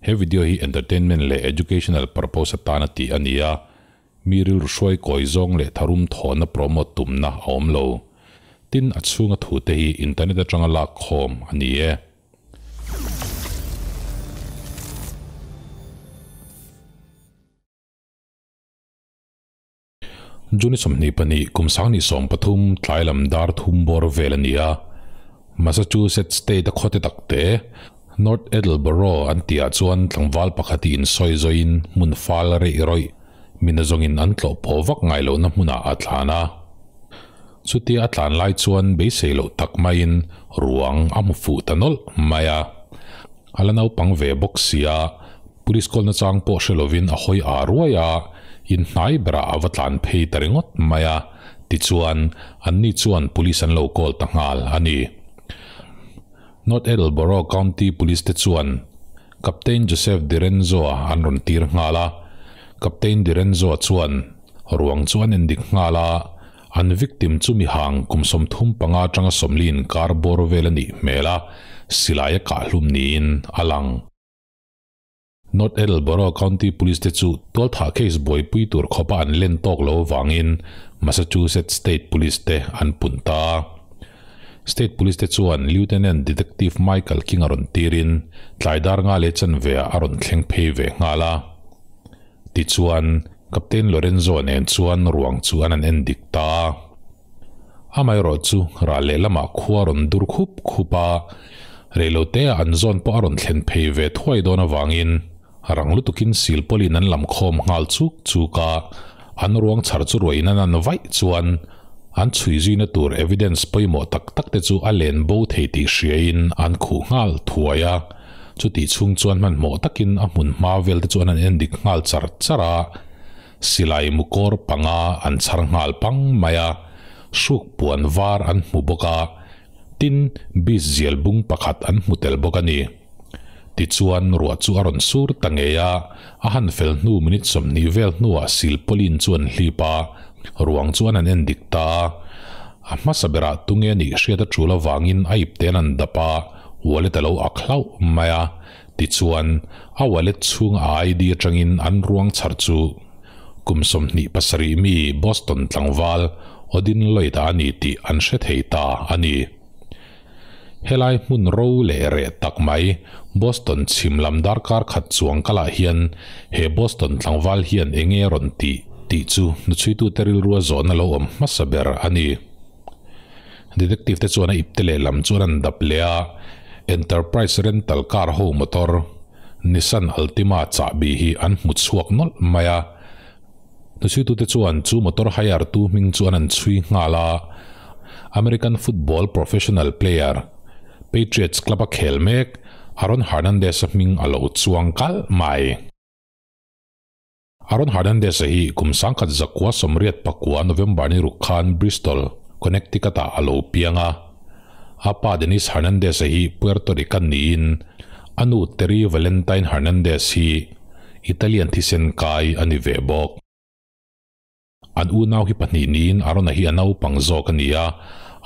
He video hi entertainment leh educational purpose atana tih a ni a, mi rilru hruai kawi zawng leh tharum thawhna promote tumna a awm lo. Tin, a chhunga thute hi internet atanga lak khawm a ni e. June 22 kum 2023 tlai lam dar thum bawr vel a ni a. Massachusetts state a khawte takte North Attleboro an tihah chuan tlangval pakhat hi insawi zawiin hmun fal reih rawih mina zawngin an tlawh pawh vak ngai lohna hmunah a tlan a. Chutia a tlan lai chuan beisei loh tak maiin ruang a hmu fuh ta nawlh mai a. A la naupang ve bawk sia, Police call nachang pawh hre lovin a hawi aa ruai a, inhnai berah a va tlan phei ta ringawt mai a, tichuan anni chuan police an lo call ta nghal a ni. North Attleboro County Police te chuan Captain Joseph DiRenzo-a an rawn tir nghal a, Captain DiRenzo-a chuan ruang chu an endik nghal a, an victim chu mihang kum 35 atanga 40 inkar bawr vel a nih hmel a, silai a kahhlum niin a lang. North Attleboro County Police te chu tualthah case buaipui tur khawpa an len tawk lo avangin Massachusetts State Police te an pun ta. State Police te chuan Lieutenant Detective Michael King a rawn tirin tlai dar nga leh chanve ah a rawn thleng phei ve nghal a. Tichuan, Captain Lorenzo nen chuan ruang chu an an en dik ta. Amaherawh chu ral lehlamah khua a rawn dur khup khup a, reilote ah an zawn pawh a rawn thlen phei ve thuai dawn avangin rang lutukin silpawlin an lam khawm nghal chuk chuk a, an ruang chhar chu ruain an an vaih chuan an chhui zuina tur evidence pawimawh tak tak te chu a len bo thei tih hriain an khuh nghal thuai a, chutih chhung chuan hmanhmawh takin a hmun hma vel te chu an an endik nghal char char a. Silai mukawr panga an chhar nghal pang mai a, hruk puan var an hmu bawk a, tin bis zial bung pakhat an hmu tel bawk a ni. Tichuan ruah chu a rawn sur ta ngei a, a han fel hnu minute 20 vel hnuah silpawlin chu an hlip a, ruang chu an han en dik ta a. A hmasa berah tunge nih hriat a tul avangin a ipten an dap a, wallet a lo ak hlauh mai a, Tichuan, a wallet chhung a ID atangin an ruang chhar chu kum 27 mi Boston tlangval Odin Lloyd-a a ni tih an hre thei ta a ni. Helai hmun ro leh reh tak mai Boston chhim lam darkar khat chuang kalah hian he Boston tlangval hian eng nge rawn tih tih chu hnuchhuitute rilrua zawhna lo awm hmasa ber a ni. Detective te chuan a ipte lehlam chuan an dap leh a, Enterprise rental car ho motor Nissan Altima chahbi hi an hmu chhuak nawlh mai a. Hnuchhuitute chuan chu motor hire tu hming chuan an chhui nghal a, American football professional player, Patriots club a khel mek Aaron Hernandez-a hming a lo chuang kalh mai. Aaron Hernandez-a hi kum 1989 November ni ruk khan Bristol, Connecticut-ah a lo piang a. A pa Dennis Hernandez-a hi Puerto Rican niin a nu Terry Valentine Hernandez hi Italian thisen kai a ni ve bawk. An unau hi pahnih niin Aaron-a hi a naupang zawk a ni a,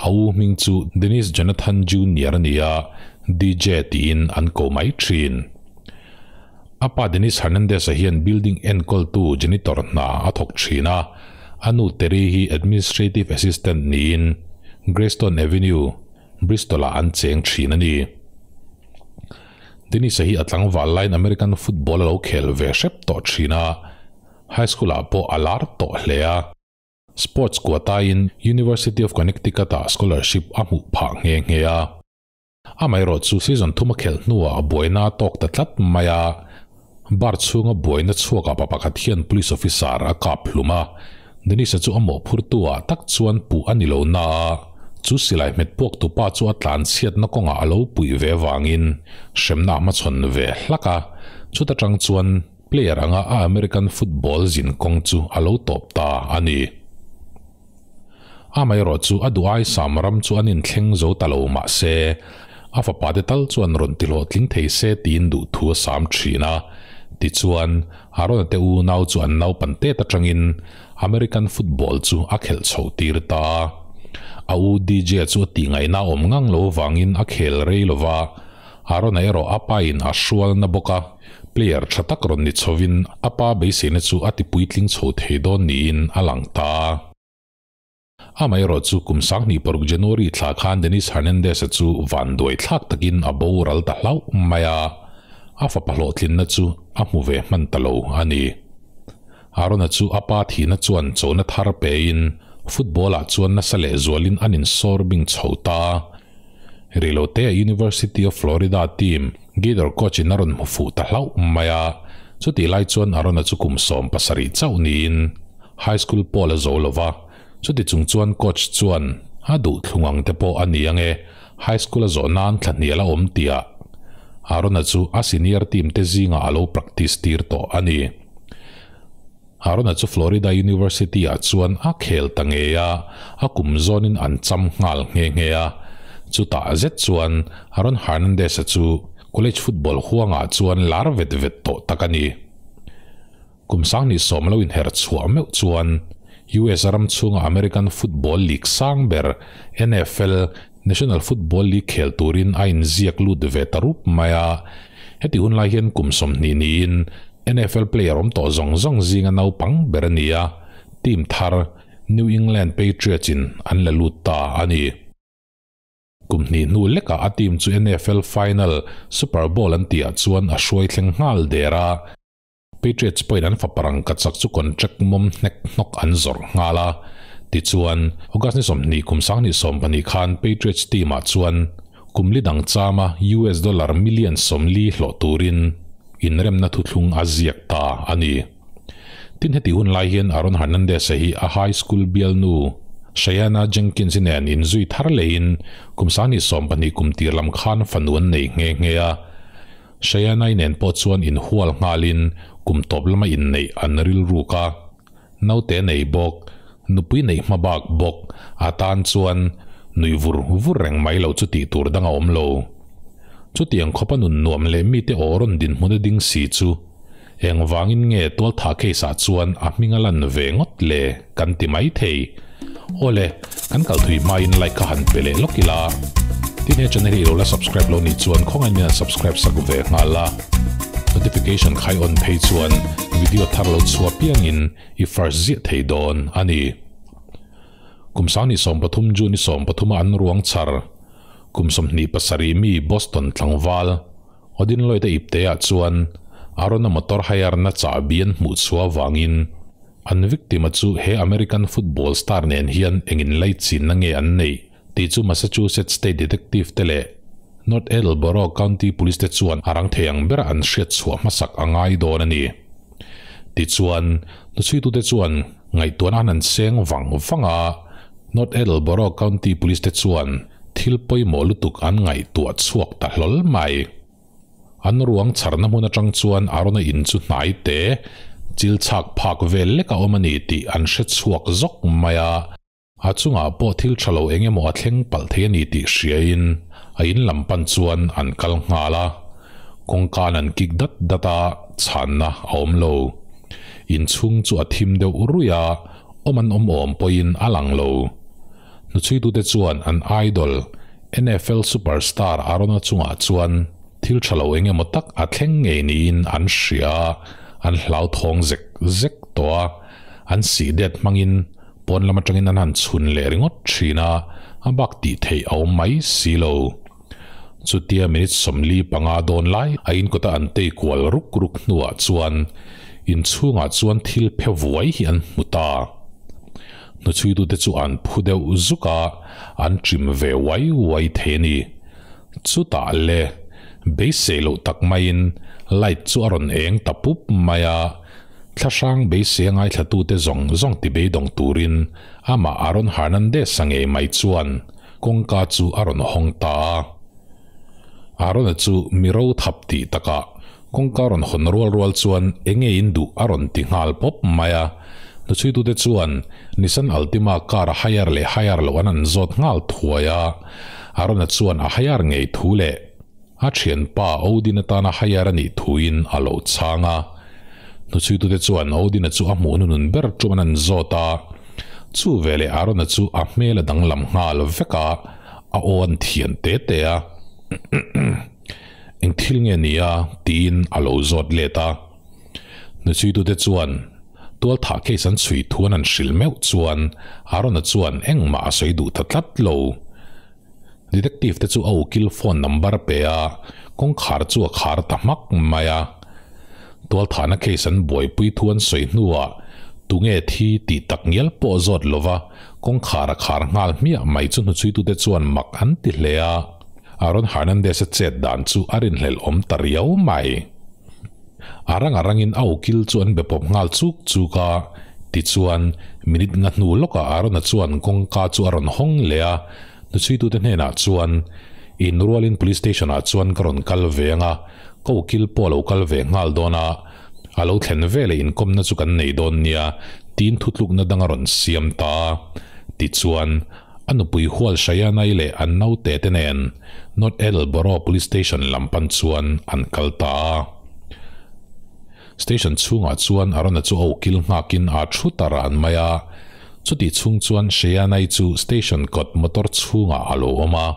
a u hming chu Dennis Jonathan Junior a ni a, DJ tiin an ko mai thin. A pa Dennis Hernandez-a hian building enkawltu janitor hna a thawk thin a, a nu Terry hi administrative assistant niin Greystone Avenue, Bristol-ah an cheng thin a ni. Dennis-a hi a tlangval laiin American football a lo khel ve hrep tawh thin a, high school-ah pawh a lar tawh hle a. Sports quota-in University of Connecticut-ah scholarship a hmuh phah nghe nghe a. Amaherawh chu season thuma khelh hnuah a buaina a tawk ta tlat mai a, bar chhunga buaina chhuakah pa pakhat hian police officer a kap hlum a, Dennis-a chu a mawhphurtu ah tak chuan puh a ni lo na a, chu silai hmet puak tupa chu a tlan chhiatna kawngah a lo puih ve vangin hremna a hmachhawn ve hlak a, chuta tang chuan player anga a American football zin kawng chu a lo tawp ta a ni. Amaherawh chu a duh ai sam ram chu an inthleng zo ta lo mah se, a fapa te tal chuan rawn ti hlawhtling thei se tiin duh thu a sam thin a. Tichuan, Aaron-a te unau chu an naupan tet atangin American football chu a khelh chho tir ta a. A u DJ-a chu a tih ngaihna awm ngang lo vangin a khel rei lo va. Arona erawh a pa in a hrual na bawk a, player tha tak rawn ni chhovin a pa beiseina chu a ti puitling chho thei dawn niin a lang ta. Amaherawh chu kum 2006 January thla khan Denis Hernandez-a chu vanduai thlak takin a boral ta hlauh mai a, a fapa hlawhtlinna chu a hmu ve hman ta lo a ni. Arona chu a pa thihna chuan chona thar pein football-ah chuan nasa lehzualin an insawr bing chho ta. Reilote-a University of Florida team Gator coach-in a rawn hmu fuh ta hlauh mai a, chutih lai chuan Arona chu kum 17 chauh niin high school pawl a zo lo va, chuti chung chuan coach chuan a duh thlung ang te pawh a ni ange, high school a zawh nan thla hnial a awm tihah Arona chu a senior team te zingah a lo practice tir tawh a ni. Arona chu Florida University-ah chuan a khel ta ngei a, a kum zawnin an cham nghal nghe nghe a. Chutah zet chuan Aaron Hernandez-a chu college football huangah chuan lar vet vet tawh tak a ni. Kum 2010 lo inher chhuah meuh chuan US ram chhunga American Football League sang ber NFL, National Football League khel turin a inziak lut ve ta rup mai a. Heti hun lai hian kum 20 niin NFL player awm tawh zawng zawng zinga naupang ber a ni a, team thar New England Patriots in an la lut ta a ni. Kum hnih hnu lekah a team chu NFL final Super Bowl an tihah chuan a hruai thleng nghal der a. Patriots pawhin an faparang ka chak chu contract mawm hnek hnawk an zawrh nghal a. Tichuan, August ni 20 kum 2012 khan Patriots team-ah chuan kum li dang chama US dollar million 40 hlawh turin inremna thuthlung a ziak ta a ni. Tin heti hun lai hian Aaron Hernandez-a hi a high school bialnu Shayanna Jenkins-i nen inzui thar lehin kum 2012 kum tir lam khan fanu an nei nghe nghe a. Shayanna-i nen pawh chuan inhual nghalin kum tawp lama inneih an rilruk a. Naute nei bawk, nupui neih hma bak bawk a tan chuan nui vur vur reng mai lo chu tih tur dang a awm lo. Chutiang khawpa nun nuam leh mite aw rawn dinhmun a ding si chu eng vangin nge tualtha case-ah chuan a hming a lan ve ngawt le kan ti mai thei. Awle, kan kal thui hmain like kha han pe leh lawk ila. Tin he channel hi i lo la subscribe lo nih chuan khawngaih min han subscribe sak ve nghal la. Notification khai on phei chuan video thar lo chhuah piangin i first ziah thei dawn a ni. Kum 2013 June i 13 a an ruang char kum 27 mi Boston tlangval Odin Lloyd a ipte ah chuan Arona motor hire na chahbi an hmuh chhuah vangin an victim a chu he American football star nen hian engin lei chinna nge an neih tih chu Massachusetts State Detective te leh North Attleboro County Police te chuan a rang thei ang bera an hriat chhuah hmasak a ngai dawn a ni. Tichuan, hnuchhuitute chuan ngaihtuahna an han seng vang vang a, North Attleboro County Police te chuan thil pawimawh lutuk an ngaihtuah chhuak ta hlawl mai. An ruang chharna hmun atang chuan Arona in chu hnai te, chil chhak phak vel lek a awm a ni tih an hre chhuak zawk mai a. A chungah pawh thil tha lo eng emaw a thleng palh thei a ni tih hriain a in lam pan chuan an kal nghal a. Kawngkan an kik dat dat a, chhanna a awm lo. Inchhung chu a thim deuh ruih a, awm an awm awm pawhin a lang lo. Hnuchhuitute chuan an idol, NFL superstar Arona chungah chuan thil tha lo eng emaw tak a thleng ngei niin an hria a, an hlauthawng zek zek tawh a, an sih det hmangin pawn lam atangin an han chhun leh ringawt thin a, a bak tih theih a awm mai si lo. Chutia minute 45 dawn lai a inkawta an tei kual ruk ruk hnuah chuan inchhungah chuan thil phe vuai hi an hmu ta. Hnuchhuitute chu an phu deuh zuk a, an chim ve uai uai thei a ni. Chutah le, beisei loh tak maiin light chu a rawn eng ta pup mai a, thlahrang beisei a ngaithlatute zawng zawng ti beidawng turin amah Aaron Hernandez-a ngei mai chuan kawngka chu a rawn hawng ta a. Aaron-a chu mi ro thap tih takah kawngka rawn hawn rual rual chuan eng nge in duh a rawn ti nghal pawp mai a. Hnuchhuitute chuan Nissan Altima car a hire leh hire loh an an zawt nghal thuai a. Aaron-a chuan a hire ngei thu leh a thianpa Odin atana hire a nih thuin a lo chhang a. Hnuchhuitute chuan Odin-a chu a hmuh hnunun ber tum an an zawt a. Chu veleh Aaron-a chu a hmel a danglam nghal vek a, a aw an thian te te a. Eng thil nge ni a? tiin a lo zawt let a. Hnuchhuitute chuan tualthah case an chhui thu an han hrilh meuh chuan Aaron-a chuan engmah a sawi duh ta tlat lo. Detective te chu a ukil phone number a pe a, kawngkhar chu a khar ta hmak mai a. Tualthahna case an buaipui thu an sawi hnuah tunge thi tih tak ngial pawh zawt lova kawngkhar a khar nghal hmiah mai chu hnuchhuitute chuan mak an ti hle a. Aaron Hernandez-a chet dan chu a rinhlelh awm ta riau mai. A rang a rangin a ukil chu an be pawp nghal chuk chuk a, tichuan minute nga hnu lawkah Aaron-a chuan kawngka chu a rawn hawng leh a, hnuchhuitute hnenah chuan, Inrualin Police Station-ah chuan ka rawn kal ve ang a, ka ukil pawh a lo kal ve nghal dawn a, a lo thlen veleh inkawmna chu kan nei dawn nia, tiin thutlukna dang a rawn siam ta a. Tichuan. A nupui hual Shayanai leh an naute te nen North Attleboro Police Station lam pan chuan an kal ta a. Station chhungah chuan Arona chu a ukil nghakin aa thu ta ran mai a. Chutih chhung chuan Shayanai chu station kawt motor chhungah a lo awm a.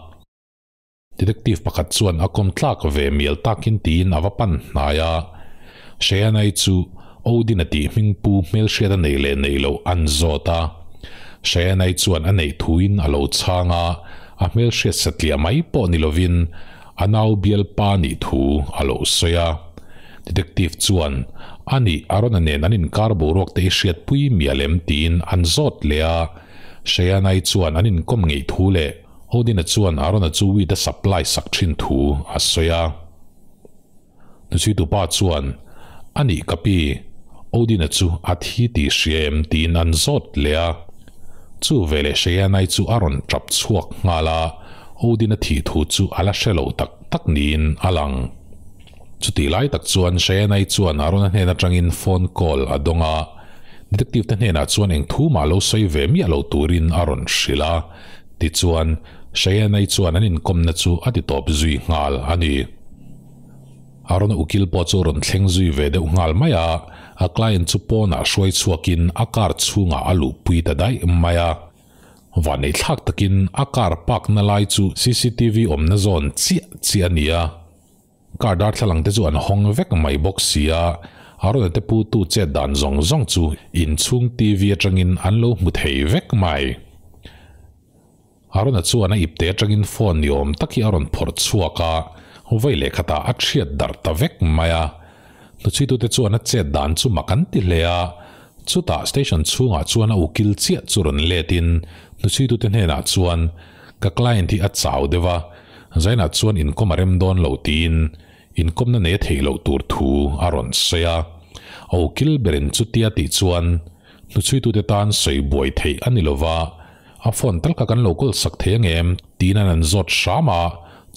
Detective pakhat chuan a kawm tlak ve mial takin tiin a va pan hnai a. Shayanai chu Odin-a tih hming pu hmelhriat a nei leh neih loh an zawt a. Shayanai chuan a neih thuin a lo chhang a, a hmelhriat satliah mai pawh ni lovin a nau bialpa nih thu a lo sawi a. Detective chuan, Anih, Arona nen an inkar boruak te i hriatpui mial em? tiin an zawt leh a. Shayanai chuan an inkawm ngeih thu leh Odin-a chuan Aaron-a chu weed a supply sak thin thu a sawi a. Hnuchhuitupa chuan, A nih ka pi, Odin-a chu a thi tih hria em? tiin an zawt leh a. Chu veleh Cheyenne-i chu a rawn tap chhuak nghal a, Odin-a thih thu chu a la hre lo tak tak niin a lang. Chutih lai tak chuan Cheyenne-i chuan Aaron-a hnen atangin phone call a dawng a, detective te hnenah chuan eng thu mah lo sawi ve miah lo turin a rawn hrilh a. Tichuan, Cheyenne-i chuan an inkawmna chu a ti tawp zui nghal a ni. Aaron ukil pawh chu a rawn thleng zui ve deuh nghal mai a, a client chu pawnah hruai chhuakin a car chhungah a luhpui ta daih mai a. Vanneih thlak takin a car park na lai chu cctv awmna zawn chiah chiah a ni a. Car darthlalang te chu an hawng vek mai bawk si a, Arona te pu tu chet dan zawng zawng chu inchhung TV atangin an lo hmu thei vek mai. Arona chuan a ipte atangin phone ni awm tak hi a rawn phawrh chhuak a, vawi leh khatah a thiat darh ta vek mai a. Hnuchhuitute chuan a chet dan chu mak an ti hle a, chutah station chhungah chuan a ukil chiah chu rawn letin hnuchhuitute hnenah chuan, Ka client hi a chau deuh a, Zainah chuan inkawm a rem dawn lo tiin inkawmna nei a theih loh tur thu a rawn sawi a. A ukil berin chutia tih chuan hnuchhuitute tan sawi buai theih a ni lova, a phone tal kha kan lo kawl sak thei angem tiin an an zawt hram a,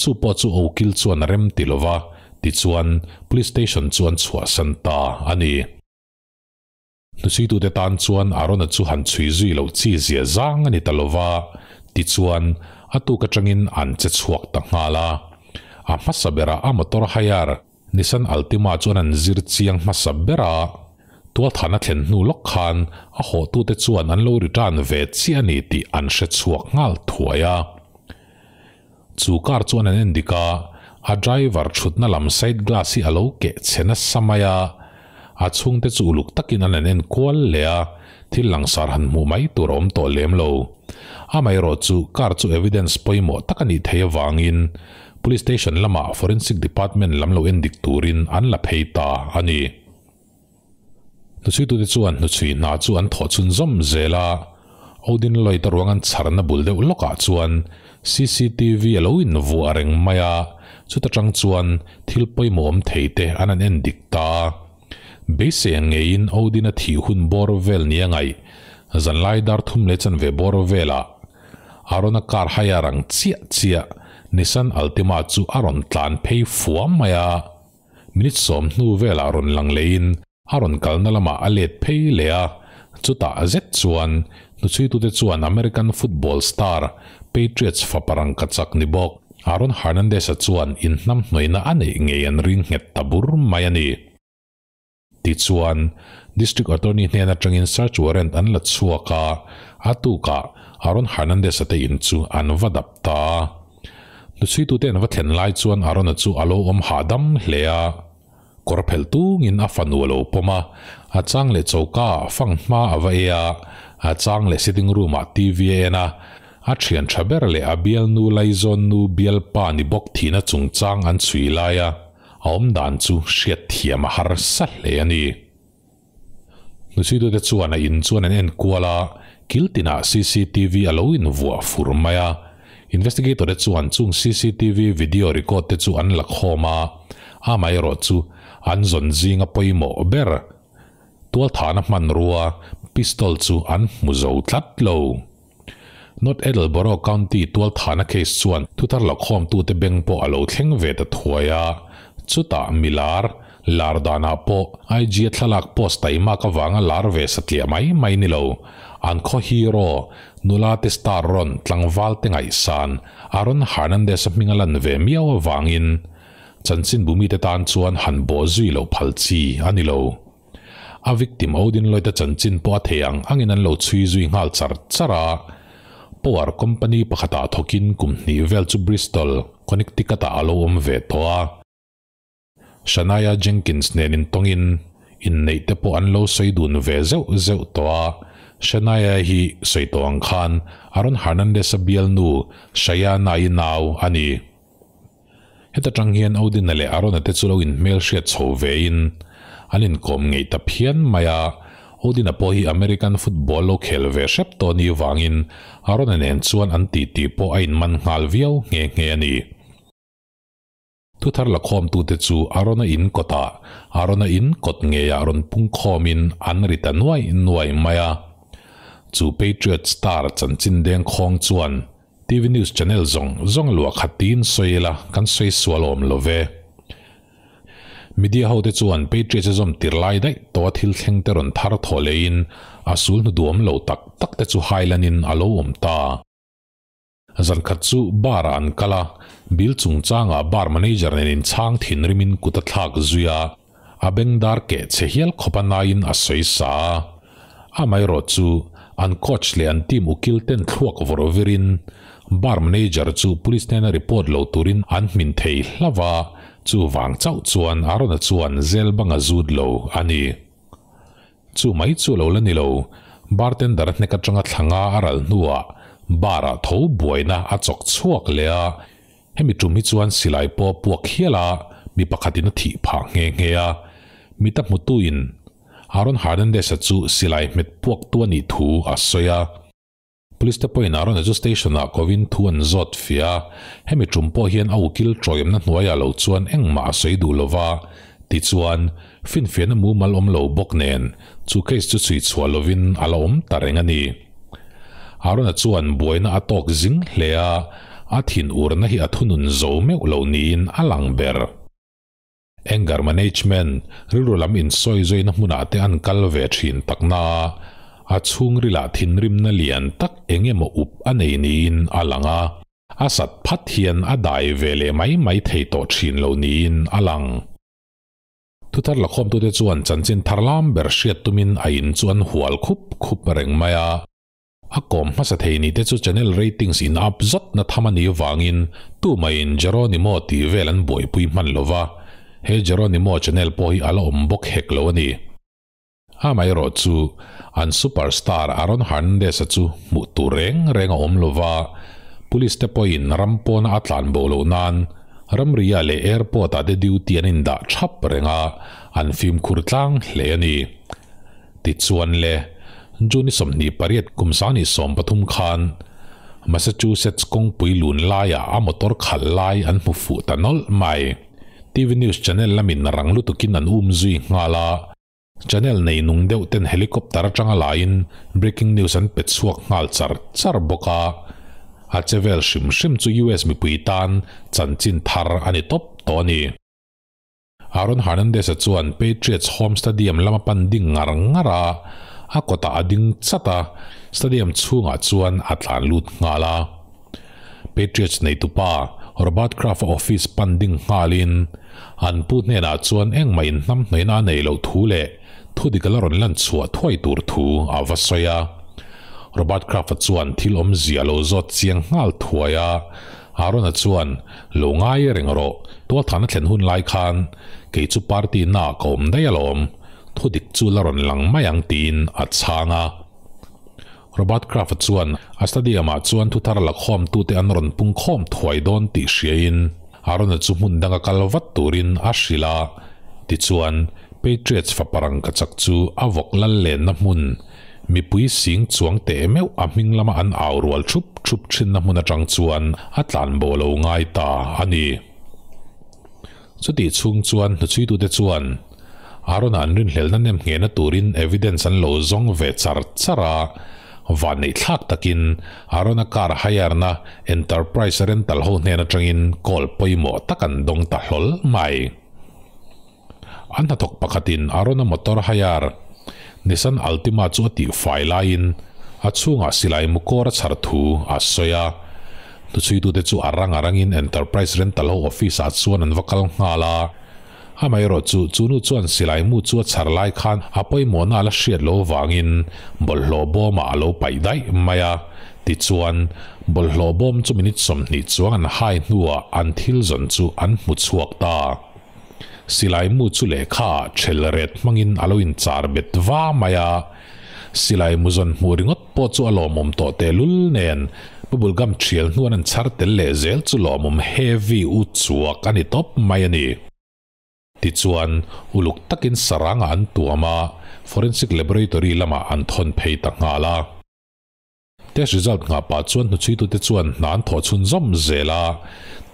chu pawh chu a ukil chuan a rem ti lova, tichuan Police Station chu an chhuahsan ta a ni. Hnuchhuitute tan chuan Arona chu han chhui zui loh chi zia zang a ni ta lo va, tichuan, a tuk atangin an che chhuak ta nghal a. A hmasa berah a motor hire, Nissan Altima chuan an zir chiang hmasa ber a. Tualthahna thlen hnu lawk khan a hawhtute chuan an lo return ve chiah a ni tih an hre chhuak nghal thuai a. Chu car chuan an en dik a, a driver thutna lam side glass hi a lo keh chhe nasa mai a, a chhungte chu uluk takin an han en kual leh a, thil langsar han hmuh mai tur a awm tawh lem lo. Amaherawh chu car chu evidence pawimawh tak a nih theih avangin Police Station lamah Forensic Department lam lo en dik turin an la phei ta a ni. Hnuchhuitute chuan hnuchhui hna chu an thawh chhunzawm zel a, Odin Lloyd-a ruang an chharna bul deuh lawkah chuan cctv a lo invuah reng mai a, chuta tang chuan thil pawimawh awm thei te an han en dik ta a. Beisei ang ngeiin Odin-a thih hun bawr vel nia ngaih, zanlai dar thum leh chanve bawr velah Arona car hire ang chiah chiah Nissan Altima chu a rawn tlan phei fuam mai a. Minute sawm hnu velah rawn lang leiin a rawn kalna lamah a let phei leh a, chutah zet chuan hnuchhuitute chuan American football star Patriots fapa rangka chak ni bawk Aaron Hernandez-a chuan inhnamhnawihna a neih ngei an ring nghet ta bur mai a ni. Tichuan, District Attorney hnen atangin search warrant an la chhuak a, a tukah Aaron Hernandez-a te in chu an va dap ta a. Hnuchhuitute an va thlen lai chuan Arona chu a lo awm hahdam hle a. Kawr phelh tungin a fanu a lo pawm a, a chang leh choka ah fang hma a va e a, a chang leh sitting room ah TV a en a, a thian tha ber leh a bialnu laizawn nu bialpa ni bawk thihna chungchang an chhui lai a, a awmdan chu hriat thiam a harsa hle a ni. Hnuchhuitute chuan a in chuan an en kual a, kil tinah cctv a lo invuah fur mai a. Investigator te chuan chung cctv video record te chu an la khawm a, amaherawh chu an zawn zinga pawimawh ber tualthahna hmanrua pistol chu an hmu zo tlat lo. North Attleboro County tualthahna case chuan thuthar la khawmtute beng pawh a lo thleng ve ta thuai a, chutah milar lar danah pawh IG a thlalak post taimak avanga lar ve satliah mai mai ni lo, an khaw hero nula te star rawn tlangval te ngaihsan Aaron Hernandez-a hming a lan ve miau avangin chanchinbu mite tan chuan han bawh zui loh phal chi a ni lo. A victim Odin Lloyd-a chanchin pawh a thei ang angin an lo chhui zui nghal char char a. Power company pakhatah thawkin kum hnih vel chu Bristol, Connecticut-ah a lo awm ve tawh a. Shania Jenkins nen intawngin inneih te pawh an lo sawi dun ve zeuh zeuh tawh a. Shania hi sawi tawh ang khan Aaron Hernandez-a bialnu Shayana-i nau a ni. Heta tang hian Odin-a leh Arona te chu lo inhmel hriat chho vein an inkawm ngeih ta phian mai a, Odin-a pawh hi American football lo khel ve hrep tawh ni vangin Arona nen chuan an titi pawh a inman nghal viau nghe nghe a ni. Thuthar la khawmtute chu Arona in kawtah Arona in kawt ngeiah rawn pung khawmin an ri ta nuai nuai mai a. Chu Patriot star chanchin dengkhawng chuan TV news channel zawng zawng luah khat tiin sawi ila kan sawi sual awm lo ve. Media ho te chuan Patriots a zawm tir lai daih tawh a thil thleng te rawn thar thawh leiin a sul hnu duam lo tak tak te chu hailanin a lo awm ta. Zan khat chu bar ah an kal a, bill chungchangah bar manager nen inchhang thinrimin kut a thlak zui a, a bengdar keh chhe hial khawp a naiin a sawi sa a. Amaherawh chu an coach leh an team ukil ten thluak vawrh virin bar manager chu police hnena report lo turin an hmin thei hlauh a, chuvang chauh chuan Arona chuan zel bang a zut lo a ni. Chu mai chu lo la ni lo, bartender hnek atanga thlanga a ral hnuah bar ah tho buaina a chawk chhuak leh a, Hemi tum hi chuan silai pawh puak hial a, mi pakhatin a thih phah nghe nghe a. Mita hmutuin Aaron Hernandez-a chu silai hmet puaktu a nih thu a sawi a. Police te pawhin Aaron-a chu station-ah kovin thu an zawt fiah a, hemi tum pawh hian a ukil tawimna hnuaiah lo chuan engmah a sawi duh lo va, tichuan, finfiahna mumal awm lo bawk nen chu case chu chhui chhuah lovin a la awm ta reng a ni. Arona chuan buaina a tawk zing hle a, a thin urna hi a thunun zo meuh lo niin a lang ber. Anger management, rilru lam insawi zawina hmunah te an kal ve thin takna a, a chhungrilah thinrimna lian tak eng emaw up a nei niin a lang a, a sat phat hian a dai ve leh mai mai thei tawh thin lo niin a lang. Thuthar lakhawmtute chuan chanchin thar lam ber hriat tumin a in chu an hual khup khup reng mai a. A kawm hmasa thei ni te chu channel ratings in up zat na tham a nih vangin tumaiin Jeronimo tih vel an buaipui hman lo va, he Jeronimo channel pawh hi a la awm bawk hek lo a ni. Amaherawh chu an superstar Aaron Hernandez-a chu hmuh tur reng reng a awm lo va, police te pawhin ram pawna a tlan bo loh nan ramria leh airport-ah te duty an indah thap reng a, an fimkhur tlang hle a ni. Tichuan le, June 28 kum 2013 khan Massachusetts kawngpui lun laiah a motor khalh lai an hmu fuh ta nawlh mai. TV news channel lamin rang lutukin an um zui nghal a, channel nei nung deuh ten helicopter atanga laiin breaking news an pe chhuak nghal char char bawk a, a che vel hrim hrim chu US mipui tan chanchin thar a ni tawp tawh a ni. Aaron Hernandez-a chuan Patriots home stadium lama pan ding ngar ngar a, a kawtah a ding chat a, stadium chhungah chuan a tlan lut nghal a. Patriots neitupa Robert Kraft-a office pan ding nghalin an pu hnenah chuan engmah inhnamhnawihna a nei loh thu leh thudik a la rawn lan chhuah thuai tur thu a va sawi a. Robert Kraft-a chuan thil awmzia a lo zawt chiang nghal thuai a. Arona chuan, Lo ngai reng rawh, tualthahna thlen hun lai khan kei chu party naah ka awm daih alawm, thudik chu la rawn lang mai ang tiin a chhang a. Robert Kraft-a chuan a stadium-ah chuan thuthar la khawmtute an rawn pung khawm thuai dawn tih hriain Arona chu hmun danga kal vat turin a hrilh a. Tichuan, Patriots fapa rangkachak chu a vawk lal lenna hmun, mipui sing chuang teh meuh a hming lama an au rual thup thup thinna hmun atang chuan a tlanbo lo ngai ta a ni. Chutih chhung chuan hnuchhuitute chuan Arona an rinhlelhna nem nghehna turin evidence an lo zawng ve char char a, vanneih thlak takin Arona car hire-na Enterprise rental ho hnen atangin call pawimawh tak an dawng ta hlawl mai. An hnathawk pakhatin Arona motor hire Nissan Altima chu a tihfai laiin a chhungah silai mukawr a chhar thu a sawi a. Hnuchhuitute chu a rang a rangin Enterprise Rental ho office-ah chuan an va kal nghal a. Amaherawhchu chu nu chuan silai mu chu a chhar lai khan a pawimawhna a la hriat loh vangin bawlhhlawh bawmah a lo paih daih mai a. Tichuan, bawlhhlawh bawm chu minute 20 chuang an hai hnuah an thil zawn chu an hmu chhuak ta. Silai mu chu lehkha ah ṭhel ret hmangin a lo inchar bet va mai a. Silai mu zawn hmuh ringawt pawh chu a lawmawm tawh tehlul nen, bubble gum ṭhial hnuan an chhar tel leh zel chu lawmawm heavy u chuak a ni tawp mai a ni. Tichuan, uluk takin sarangah an tuam a, forensic laboratory lamah an thawn phei ta nghal a. Test result nghah pah chuan hnuchhuitute chuan hna an thawh chhunzawm zel a,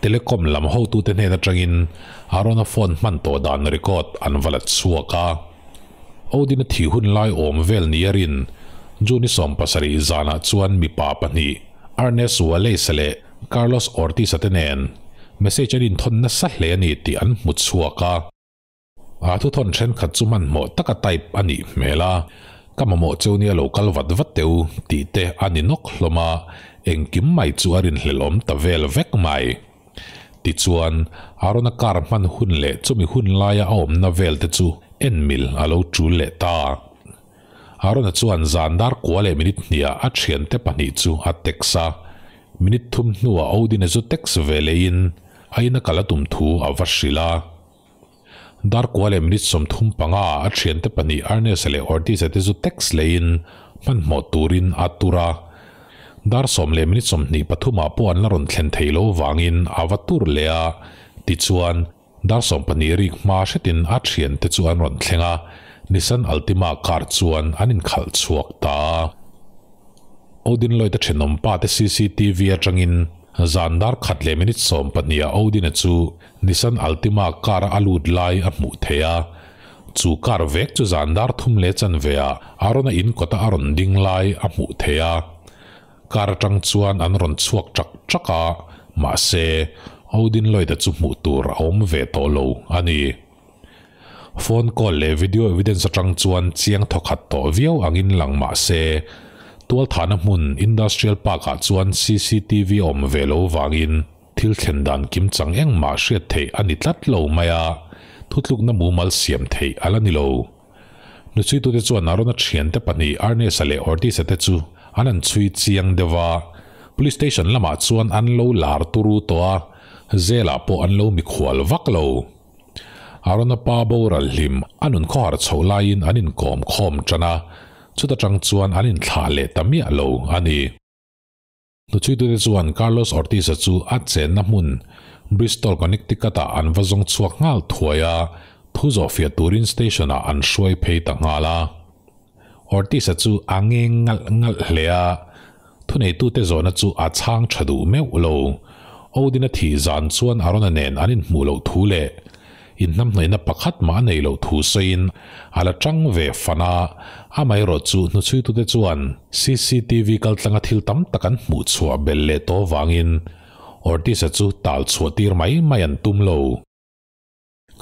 telecom lam hotute hnen atangin Arona phone hman tawh dan record an va la chhuak a. Odin-a thih hun lai awm vel ni a rin June 17 zanah chuan mipa pahnih Ernest Wallace-a leh Carlos Ortiz-a te nen message an inthawn nasa hle a ni tih an hmu chhuak a. A thuthawn thenkhat chu hmanhmawh taka type a nih hmel a, ka mamawh cheu nia lo kal vat vat teh u tih te a ni nawk hlawm a, engkim mai chu a rinhlelh awm ta vel vek mai. Tichuan, Arona car hman hun leh chumi hun laia a awmna vel te chu en mil a lo tul leh ta. Arona chuan zan dar kua leh minute hniah a thiante pahnih chu a text a, minute thum hnuah Odin-a chu text ve leiin a ina kal a tum thu a va hrilh a. Dar kua leh minute 35 a thiante pahnih Ernest leh Ortiz-a te chu text leiin hmanhmawh turin a tur a. Dar 10 leh minute 23 ah pawh an la rawn thlen thei lo vangin a va tur leh a. Tichuan, dar 12 rik hma hretin a thiante chu an rawn thleng a, Nissan Altima car chuan an inkhalh chhuak ta a. Odin Lloyd-a thenawm pa te CCTV atangin zan dar khat leh minute 12 ah Odin-a chu Nissan Altima car a lut lai a hmuh theih a, chu car vek chu zan dar thum leh chanve ah Arona in kawta a rawn ding lai a hmuh theih a. Car atang chuan an rawn chhuak chak chak a, mahse Odin Lloyd-a chu hmuh tur a awm ve tawh lo a ni. Phone call leh video evidence atang chuan chiang thawkhat tawh viau angin lang mahse tualthahna hmun Industrial Park ah chuan CCTV a awm ve lo vangin Thil thlen dan kim chang engmah hriat theih a ni tlat lo mai a, thutlukna mumal siam theih a la ni lo. Hnuchhuitute chuan Arona thiante pahnih Ernest-a leh Ortiz-a te chu an han chhui chiang deuh a, Police Station lamah chuan an lo lar turu tawh a, Jail-ah pawh an lo mikhual vak lo. Arona pa boral hlim a nun khawhar chhoh laiin an inkawm khawm tan a, chuta tang chuan an inthlah leh ta miah lo a ni. Hnuchhuitute chuan Carlos Ortiz-a chu a chenna hmun Bristol, Connecticut-ah an va zawng chhuak nghal thuai a, thu zawhfiah turin station-ah an hruai phei ta nghal a. Ortiz-a chu a ngeng ngalh ngalh hle a, thuneitute zawhna chu a chhang tha duh meuh lo. Odin-a thih zan chuan Arona nen an inhmuh loh thu leh Inhnamhnawihna pakhat mah a nei loh thu sawiin a la tang ve fan a, amaherawh chu hnuchhuitute chuan CCTV kaltlanga thil tam tak an hmuh chhuah belh leh tawh vangin Ortiz-a chu tal chhuah tir mai mai an tum lo.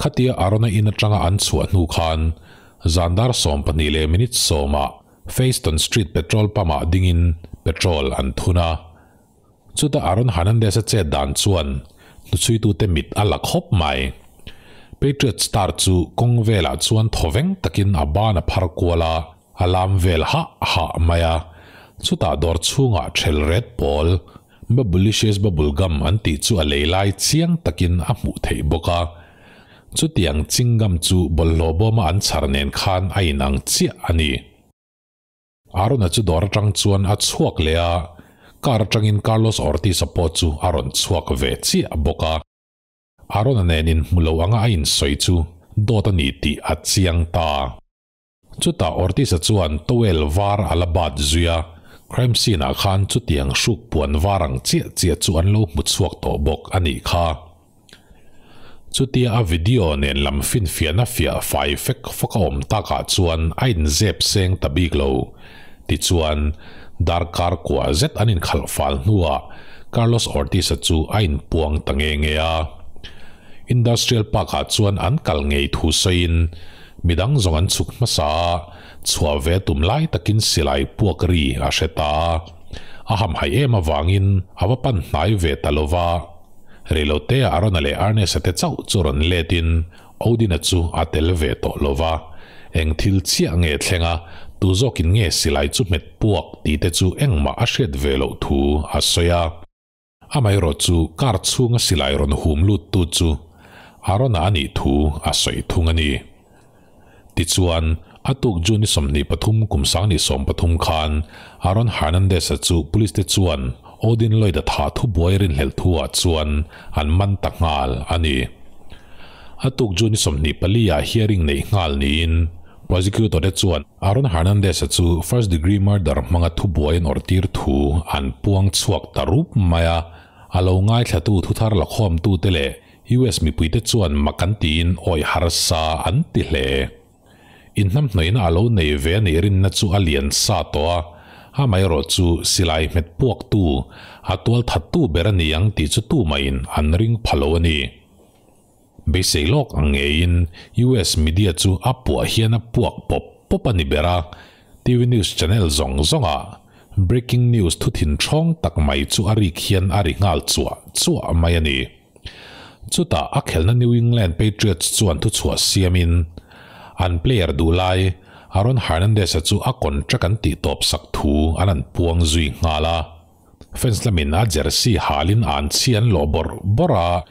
Khatia Arona in atanga an chhuah hnu khan zan dar 12 leh minute 10 ah Fayston Street petrol pump-ah dingin petrol an thun a. Chuta Aaron Hernandez-a chet dan chuan hnuchhuitute mit a la khawp mai. Patriots star chu kawng velah chuan thawveng takin a ban a phar kual a, a lam vel hah hah mai a. Chutah dawr chhungah ṭhel ret pawl, Bubblicious bubble gum an tih chu a lei lai chiang takin a hmuh theih bawk a. Chutiang chingam chu bawlhhlawh bawma an chhar nen khan a inang chiah a ni. Arona chu dawr atang chuan a chhuak leh a, car atangin Carlos Ortiz-a pawh chu a rawn chhuak ve chiah bawk a. Arona nen inhmu lo anga a insawi chu dawt a ni tih a chiang ta. Chutah Ortiz-a chuan towel var a la bat zui a, crime scene-ah khan chutiang hruk puan var ang chiah chiah chu an lo hmu chhuak tawh bawk a nih kha. Chutia a video nen lam finfiahna fiah fai fek fawk a awm takah chuan a inzep seng ta bik lo. Tichuan, darkar kua zet an inkhalh fal hnuah Carlos Ortiz-a chu a inpuang ta nge nge a. Industrial Park-ah chuan an kal ngei thu sawiin midang zawng an chhuk hmasa a, chhuah ve tum lai takin silai puak ri a hre ta a. A hamhaih em avangin a va pan hnai ve ta lo va. Reilote Arona leh Ernest-a te chauh chu rawn letin Odin-a chu a tel ve tawh lo va, eng thil chiah nge thleng a, tu zawkin nge silai chu hmet puak tih te chu engmah a hriat ve loh thu a sawi a. Amaherawh chu car chhunga silai rawn hum luttu chu Arona a nih thu a sawi thung a ni. Tichuan, a tuk June 23 kum 2013 khan Aaron Hernandez-a chu police te chuan Odin Lloyd-a thah thubuai rinhlelh thu-ah chuan an man ta nghal a ni. A tuk June 24 ah hearing neih nghal niin prosecutor te chuan Aaron Hernandez-a chu first degree murder hmanga thubuai an awrhtir thu an puang chhuak ta rup mai a, a lo ngaithlatu thuthar lakhawmtute leh US mipuite chuan mak an tiin awih harsa an ti hle. Inhnamhnawihna a lo nei ve a nih rinna chu a lian sa tawh a, amaherawh chu silai hmet puaktu, a tual thattu ber a ni ang tih chu tumahin an ring pha lo a ni. Beisei lawk ang ngeiin US media chu a puah hian a puak pawp pawp a ni ber a, TV news channel zawng zawngah breaking news thu thinthawng tak mai chu a rik hian a ri nghal chuah chuah mai a ni. Chutah a khelhna New England Patriots chuan thuchhuah siamin an player duh lai Aaron Hernandez-a chu a contract an tihtawp sak thu an an puang zui nghal a. Fans lamin a jersey halin an chhi an lawh bawrh bawrh a,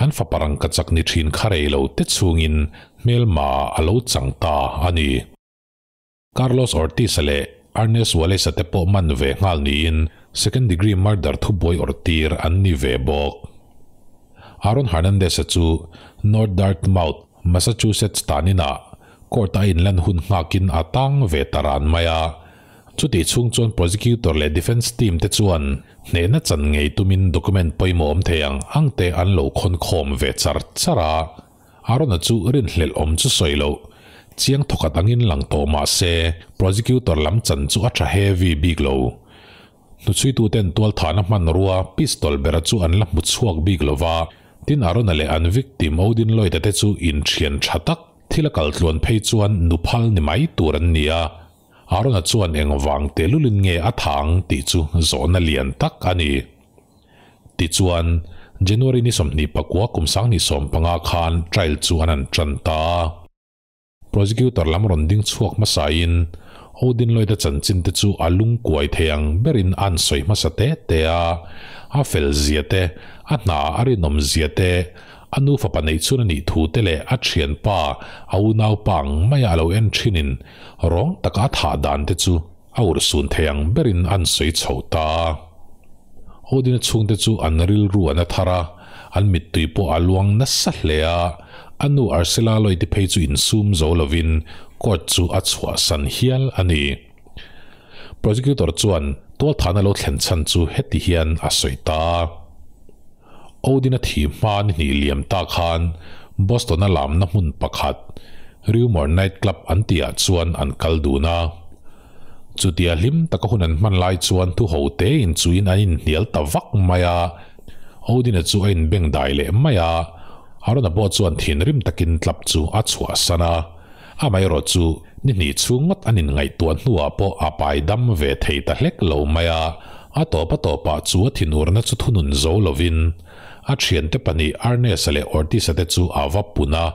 an fapa rangkachak ni thin kha rei lo te chungin hmelma a lo chang ta a ni. Carlos Ortiz-a leh Ernest Wallace-a te pawh man ve nghal niin second degree murder thubuai awrhtir an ni ve bawk. Aaron Hernandez-a chu North Dartmouth, Massachusetts taninah court-a a inlan hun nghakin a tang ve ta ran mai a. Chutih chhung chuan prosecutor leh defence team te chuan hnehna chan ngei tumin document pawimawh awm thei ang ang te an lo khawnkhawm ve char char a. Arona chu rinhlelh awm chu sawi loh, chiang thawkhat angin lang tawh mah se, prosecutor lam chan chu a tha heavy bik lo. Hnuchhuituten tualthahna hmanrua pistol bera chu an la hmu chhuak bik lo va, tin Arona leh an victim Odin Lloyd-a te chu inthian tha tak thil a kal tluan phei chuan nuphal ni mai tur an ni a. Arona chuan engvang tehlulin nge a thang tih chu zawhna lian tak a ni. Tichuan, January ni 29 kum 2015 khan trial chu an han tan ta a. Prosecutor lam rawn ding chhuak hmasain Odin Lloyd-a chanchin te chu a lungkuai thei ang berin an sawi hmasa te te a, a fel zia te, a hna a rinawm zia te, a nu fapa neih chhun a nih thu te leh a thianpa, a unaupa ang maia a lo en thinin rawng taka a thah dan te chu a urhsun thei ang berin an sawi chho ta a. Odin-a chhungte chu an rilru an a thar a, an mittui pawh a luang nasa hle a, a nu Ursula Lloyd-i phei chu insum zo lovin court chu a chhuahsan hial a ni. Prosecutor chuan tualthahna lo thlen chhan chu heti hian a sawi ta a. Odin-a thi hma ni hnih liam ta khan Boston-a lamna hmun pakhat, Rumor Night Club an tihah chuan an kal dun a. Chutia hlim taka hun an hman lai chuan thu ho te inchuin an inhnial ta vak mai a, Odin-a chu a inbeng dai leh mai a, Arona pawh chuan thinrim takin tlap chu a chhuahsan a. Amaherawh chu ni hnih chhung ngawt an inngaihtuah hnuah pawh a pai dam ve thei ta hlek lo mai a, a tawp a tawpah chu a thinurna chu thunun zo lovin a thiante pahnih Ernest-a leh Ortiz-a te chu a va pun a,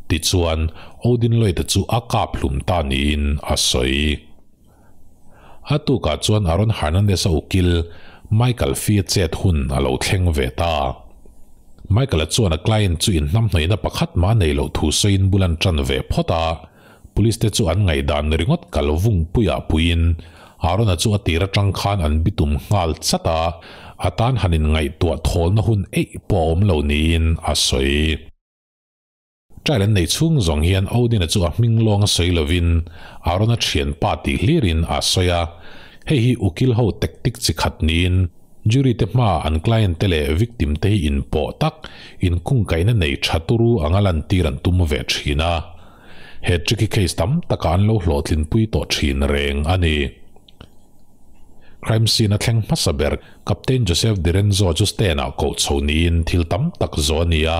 tichuan Odin Lloyd-a chu a kap hlum ta niin a sawi. A tukah chuan Aaron Hernandez-a ukil Michael Fee-a chet hun a lo thleng ve ta. Michael-a chuan a client chu inhnamhnawihna pakhat mah nei loh thu sawiin bul an tan ve phawt a, Police te chu an ngaihdan ringawt kal vung puiah puiin Aaron-a chu a tir atang khan an bitum nghal chat a, a tan han inngaihtuah thawlna hun eih pawh a awm lo niin a sawi. Trial an neih chhung zawng hian Odin-a chu a hming lawng a sawi lovin Aaron-a thianpa tih hlirin a sawi a, hei hi ukil ho tactic chi khat niin jury te hmaa an client te leh victim te hi inpawh tak, inkungkaihna nei tha turu anga lantir an tum ve thin a. He trick hi case tam takah an lo hlawhtlinpui tawh thin reng a ni. Crime scene a thleng hmasa ber Captain Joseph DiRenzo chu stand-ah koh chho niin thil tam tak zawh a ni a,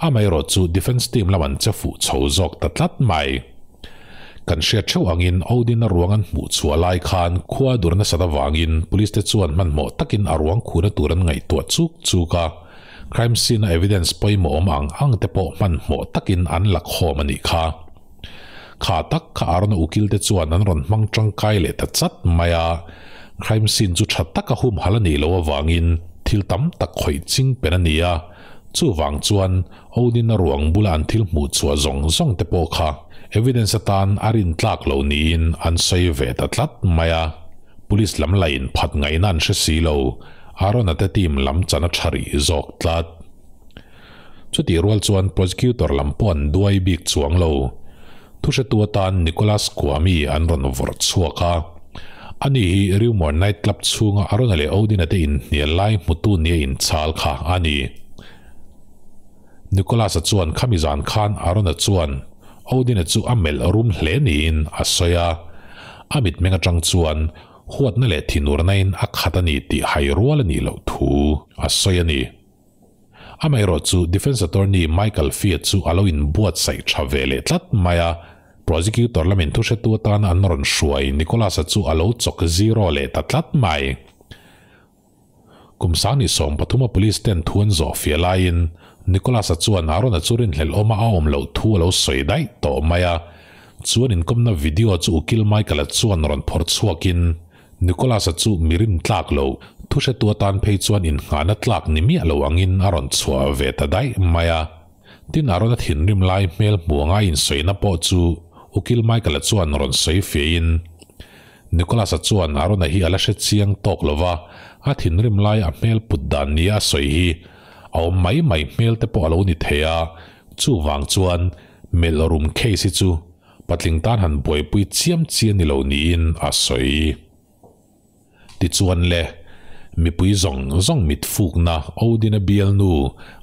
amaherawh chu defence team lam an che fuh chho zawk ta tlat mai. Kan hriat theuh angin Odin-a ruang an hmuh chhuah lai khan khua dur nasat avangin police te chuan hmanhmawh takin a ruang khuhna tur an ngaihtuah chuk chuk a, crime scene-a evidence pawimawh awm ang ang te pawh hmanhmawh takin an la khawm a nih kha. Kha tak kha Arona ukil te chuan an rawn hmang tangkai leh ta chat mai a, crime scene chu tha taka humhalh a nih loh avangin thil tam tak khawih ching pen a ni a, chuvang chuan Odin-a ruang bula an thil hmuh chhuah zawng zawng te pawh kha evidence atan a rin tlak lo niin an sawi ve ta tlat mai a, police lam lain phat ngaihna an hre si lo, Arona te team lam chan a tha rih zawk tlat. Chutih rual chuan prosecutor lam pawh an duai bik chuang lo. Thuhretu atan Nicholas Kwame an rawn vawrh chhuak a. Ani hi Riumore Night Club chhunga Arona leh Odin-a te inhnial lai hmutu nia inchhal kha a ni. Nicholas-a chuan khami zan khan Arona chuan Odin-a chu a melh rum hle niin a sawi a. A mitmeng atang chuan huatna leh thinurnain a khat a ni tih hai rual a nih loh thu a sawi a ni. Amaherawh chu Defence Attorney Michael Fiat chu a lo inbuatsaih tha ve leh tlat mai a, Prosecutor lamin thuhretu atana an rawn hruai Nicholas-a chu a lo chawk zero leh ta tlat mai. Kum sang ni 13 a police ten thu an zawh fiah laiin Nicholas-a chuan Aaron-a chu rinhlelh awma a awm loh thu a lo sawi daih tawh mai a, chuan inkawmna video chu Ukil Michael-a chuan rawn phawrh chhuakin Nicholas-a chu mi rim tlak lo, thuhretu atan phei chuan inngahna tlak ni miah lo angin a rawn chhuah ve ta daih mai a. Tin, Aaron-a thinrim lai hmel hmuh anga insawina pawh chu Ukil Michael-a chuan rawn sawi fiahin, Nicholas-a chuan Aaron-a hi a la hre chiang tawk lo va, a thinrim lai a hmel put dan nia a sawi hi a awm mai mai hmel te pawh a lo ni thei a, chuvang chuan melh rum case hi chu Patling tan han buaipui chiam chian ni lo niin a sawi. Tichuan le, mipui zawng zawng mit fukna Odin-a bialnu,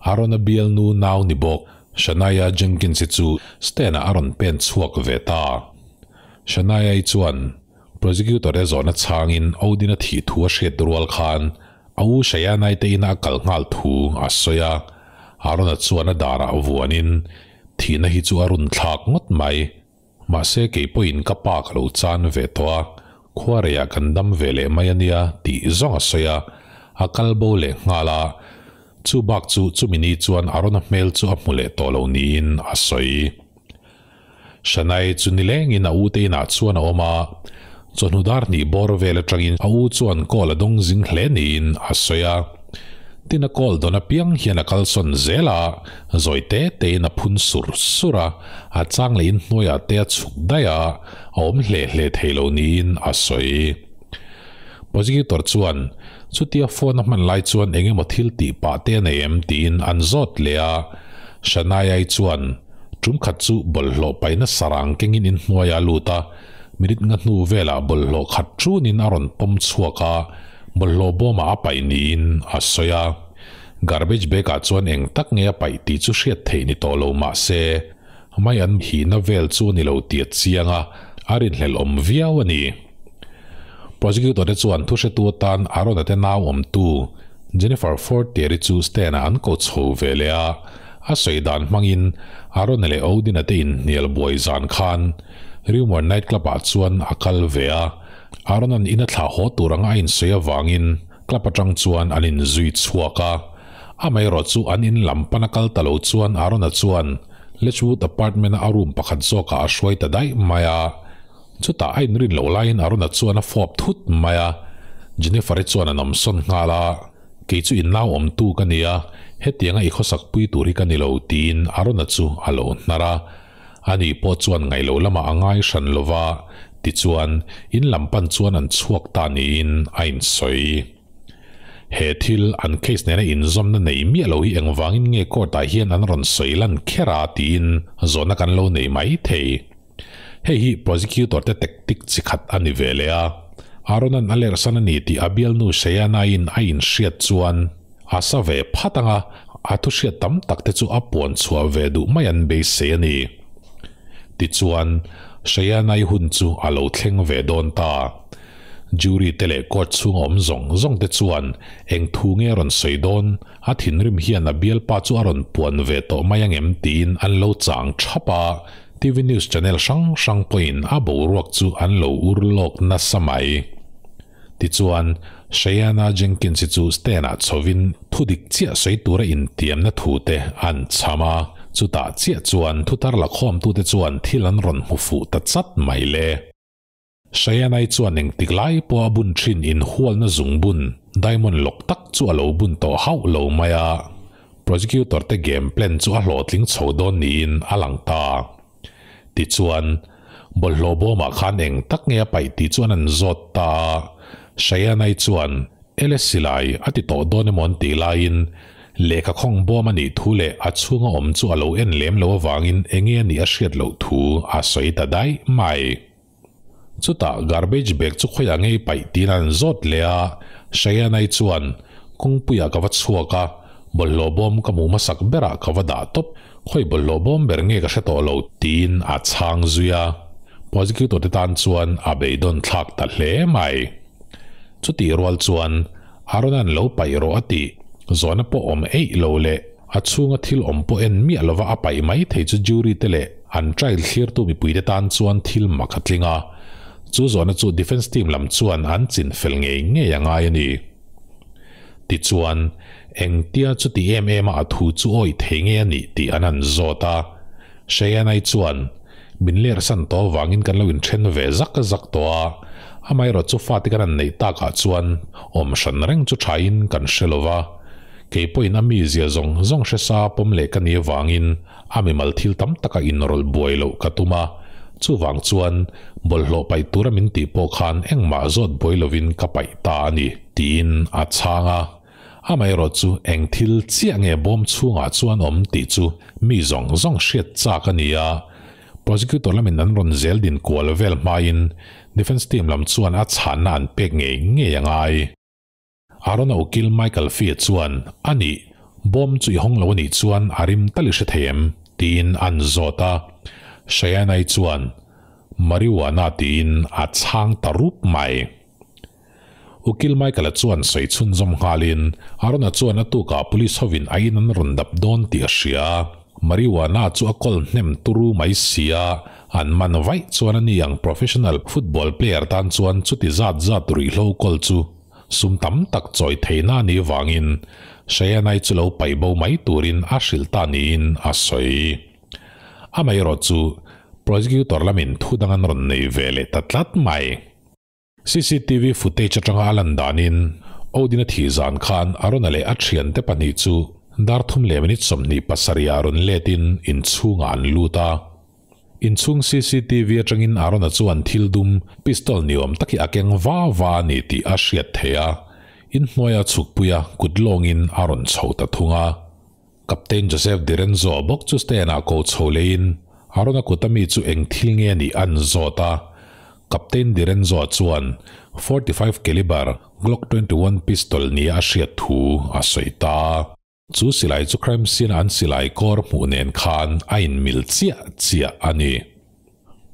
Aaron-a bialnu nau ni bawk Shania Jenkins-i chu stand-ah a rawn pen chhuak ve ta. Shania-i chuan prosecutor-te zawhna chhangin Odin-a thih thu a hriat rual khan a u Shayana-i te ina a kal nghal thu a sawi a, Aaron-a chuan a darah vuanin Thihna hi chu a run thlak ngawt mai. Mahse kei pawhin ka pa ka lo chan ve tawh a, khuareiah kan dam ve leh mai a nia tih zawng a sawi a, a kal bo leh nghal a. Chu bak chu chumi ni chuan Arona hmel chu a hmu leh tawh lo niin a sawi. Shanai chu nilengin a ute inah chuan a awm a, chawhnu dar hnih bawr vel atangin a u chuan call a dawng zing hle niin a sawi a. Tin a call dawn apiang hian a kalsawn zel a, zawi te tein a phun sur sur a, a chang leh in hnuaiah te a chhuk daih a, a awm hle hle thei lo niin a sawi. Prosecutor chuan chutia phone a hman lai chuan eng emaw thil tih pah te a nei em tiin an zawt leh a, Shanaya-i chuan tum khat chu bawlhhlawh paihna sarang kengin in hnuaiah a lut a, Minute nga hnu velah bawlhhlawh khat ṭunin a rawn pawm chhuak a, bawlhhlawh bawmah a paih niin a sawi a. Garbage bag-ah chuan eng tak nge a paih tih chu hriat theih ni tawh lo mah se, mai an hihna vel chu a ni lo tih a chiang a, a rinhlelh awm viau a ni. Prosecutor te chuan thuhretu atan Aaron-a te nau awmtu Jennifer Fortier-i chu stand-ah an ko chho ve leh a, a sawi dan hmangin Aaron-a leh Odin-a te inhnial buai zan khan Riumore Night Club ah chuan a kal ve a, Aaron-a'n in a thlah haw tur anga a insawi avangin club atang chuan an inzui chhuak a. Amaherawh chu an in lam pan a kal ta lo chuan Aaron-a chuan Lechwood apartment a a room pakhat zawkah a hruai ta daih mai a. Chutah a inrin loh laiin Aaron-a chuan a fawp thut mai a. Jennifer-i chuan a nawmsawn nghal a, Kei chu in nau awmtu ka nia, hetianga i khawsak pui tur hi ka ni lo, tiin Arona chu a lo hnar a. Ani pawh chuan ngaih loh lamah a ngai hran lo va, tichuan, in lam pan chuan an chhuak ta niin a insawi. He thil, an case nena inzawmna nei miah lo hi engvangin nge court-ah hian an rawn sawi lan kher a tiin zawhna kan lo nei mai thei. Hei hi prosecutor te tactic chi khat a ni ve leh a. Aaron-a'n a lerhsan a ni tih a bialnu Shayana-in a inhriat chuan a sa ve phat ang a, a thuhriat tam tak te chu a puan chhuah ve duh mai an beisei a ni. Tichuan, Shayana-i hun chu a lo thleng ve dawn ta. Jury te leh court chhunga awm zawng zawng te chuan eng thu nge a rawn sawi dawn? A thinrim hian a bialpa chu a rawn puan ve tawh mai ang em tiin an lo chang thap a, TV news channel hrang hrang pawhin a boruak chu an lo ur lawk nasa mai. Tichuan, Shayanna Jenkins-i chu stand-ah chhovin thudik chiah sawi tura intiamna thu te an chham a, chutah chiah chuan thutar lakhawmtute chuan thil an rawn hmu fuh ta chat mai le. Shayanai chuan engtik lai pawh a bun thin inhualna zungbun diamond lawk tak chu a lo bun tawh hauh lo mai a, prosecutor te game plan chu a hlawhtling chho dawn niin a lang ta. Tichuan, bawlhhlawh bawmah khan eng tak nge a paih tih chuan an zawt ta a, Shayanai chuan LS silai a ti tawh dawn emaw an tih laiin lehkha khawng bawm a nih thu leh a chhunga awm chu a lo en lem lo avangin enge a nih a hriat loh thu a sawi ta daih mai. Chutah garbage bag chu khawiah ngei paih tiin an zawt leh a, Shayanai chuan, Kawngpuiah ka va chhuak a, bawlhhlawh bawm ka hmuh hmasak berah ka va dah tawp, khawi bawlhhlawh bawm ber nge ka hre tawh lo, tiin a chhang zui a. Prosecutor te tan chuan a beidawn thlak ta hle mai. Chutih rual chuan, Aaron-a'n lo paih rawh a tih, zawhna pawh awm eih lo leh a chhunga thil awm pawh en miah lova a paih mai thei chu jury te leh an trial thlirtu mipuite tan chuan thil mak a tling a. Chu zawhna chu defence team lam chuan an chin fel ngei ngei a ngai a ni. Tichuan, engtia chuti em em a a thu chu awih thei nge a nih tih an han zawt a. Cheyenne-i chuan, Min lerhsan tawh avangin kan lo inthen ve zak zak tawh a, amaherawh chu fate kan han neih takah chuan awm hran reng chu thain kan hre lo va. Kei pawhin a mizia zawng zawng hre sa pawm leh ka nih avangin a mimal thil tam taka inrawlh buai loh ka tum a, chuvang chuan bawlhhlawh paih tura min tih pawh khan engmah zawt buai lovin ka paih ta a ni, tiin a chhang a. Amaherawh chu eng thil chiah nge bawm chhungah chuan awm tih chu mi zawng zawng hriat chak a ni a, prosecutor lamin an rawn zel din kual vel hmain defence team lam chuan a chhanna an pek ngei ngei a ngai. Arona ukil Michael Fee chuan, A nih, bawm chu i hawng lo a nih chuan a rim tal i hre thei em? tiin an zawt a. Cheyenne-i chuan, Marijuana tiin a chhang ta rup mai. Ukil Michael-a chuan sawi chhunzawm nghalin, Arona chuan a tukah police hovin a in an rawn dap dawn tih a hria a, marijuana chu a kawl hnem turu mai si a, an man vaih chuan a ni ang professional football player tan chuan chuti zat zat ruihhlo kawl chu sum tam tak chawi theihna a nih vangin Cheyenne-i chu lo paih bo mai turin a hrilh ta niin a sawi. Amaherawh chu prosecutor lamin thu dang an rawn nei ve leh ta tlat mai. Cctv footage atanga a lan danin Odin-a thih zan khan Arona leh a thiante pahnih chu dar thum leh minute 27 ah rawn letin inchhungah an lut a. Inchhung cctv atangin Arona chuan thil dum, pistol ni awm tak hi a keng va va a ni tih a hriat theih a, inhnuaia chhukpuia kut lawngin a rawn chho ta thung a. Captain Joseph Direnzo bawk chu stand-ah ko chho leiin Arona kuta mi chu eng thil nge nih an zawt a. Captain Direnzo chuan 45 caliber Glock 21 pistol nia a hriat thu a sawi ta. Chu silai chu crime scene-a an silai kawr hmuh nen khan a inmil chiah chiah a ni.